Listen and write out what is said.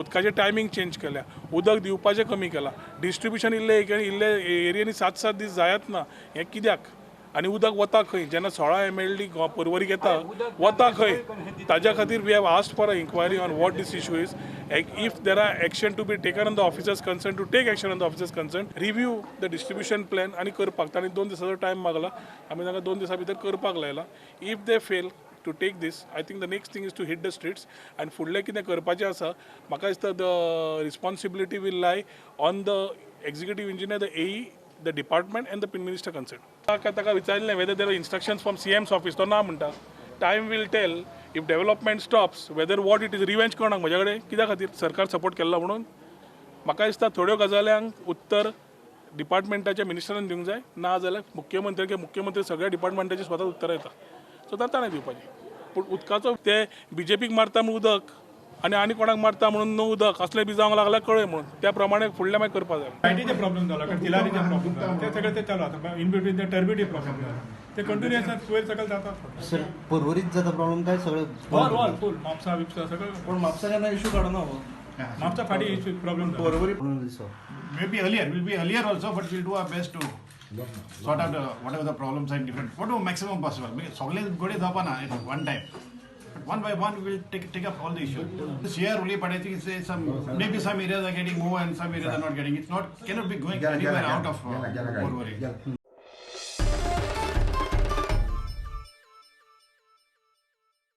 उदकाचें timing change केल्या, उदक दिवपाचें कमी केलां, डिस्ट्रिब्युशन इल्लें इल्ले एरियांनी 7-7 दीस जायत ना. हें कित्याक? आनी उदक वता खंय? जेन्ना 16 MLD पर्वरीक येता, वता खंय? ताज्या खातीर we have asked for a inquiry on what this issue is. If there are action to be taken on the officers concern, to take action on the officers concern, review the distribution plan आनी करपाक. तांणी 2 दिसाचो time मागला, आमी तांकां 2 दिसां भितर करपाक लायला. If they fail to take this, I think the next thing is to hit the streets. आनी फुडलें कितें करपाचें आसा, म्हाका दिसता the responsibility will lie on the executive engineer, the AE, the department and the minister concern. ताका विचारलें whether there are instructions from CM's office, तो ना म्हणटा. Time will tell. If development stops, whether what it is, revenge कोणाक म्हज्या कडेन कित्या खातीर सरकार सपोर्ट केल्लो म्हणून? म्हाका दिसता थोड्यो गजाल्यांक उत्तर डिपार्टमेंटाच्या मिनिस्टरान दिवंक जाय, ना जाल्यार मुख्यमंत्री, कित्याक मुख्यमंत्री सगळ्या डिपार्टमेंटाची स्वता उत्तरां येता, सो ताणें ताणें दिवपाचें. पूण उदकाचो ते बीजेपीक मारता म्हणून उदक आनी आनी कोणाक मारता म्हणून न्हू उदक असलें बी जावंक लागल्यार कळय म्हणून त्या प्रमाणे फुडलें मागीर करपाक जाय. लायटीचे प्रॉब्लेम जाला, कारण तिलारीचे प्रॉब्लेम जाला, ते सगळे ते चालू आसा. इन बिटवीन ते टर्बिडिटी प्रॉब्लेम जाला, ते कंटिन्युअस वयर सकयल जाता. सर, पर्वरीत जाता प्रॉब्लेम काय सगळे? ऑल ऑल फूल म्हापसा बिपसा सगळं. पण म्हापसा केन्ना इशू काडना हो. म्हापसा फाटीं इशू प्रॉब्लेम जाला. पर्वरी म्हणून दिसो. Maybe earlier, will be earlier also, but we'll do our best to sort out whatever the problems are in different, whatever maximum possible. Because सगळे गोडे जावपा ना at one time. But one by one, we'll take up all the issues. This year only, but I think say some, maybe some areas are getting more and some areas are not getting. It's not, cannot be going anywhere out of Porvorim.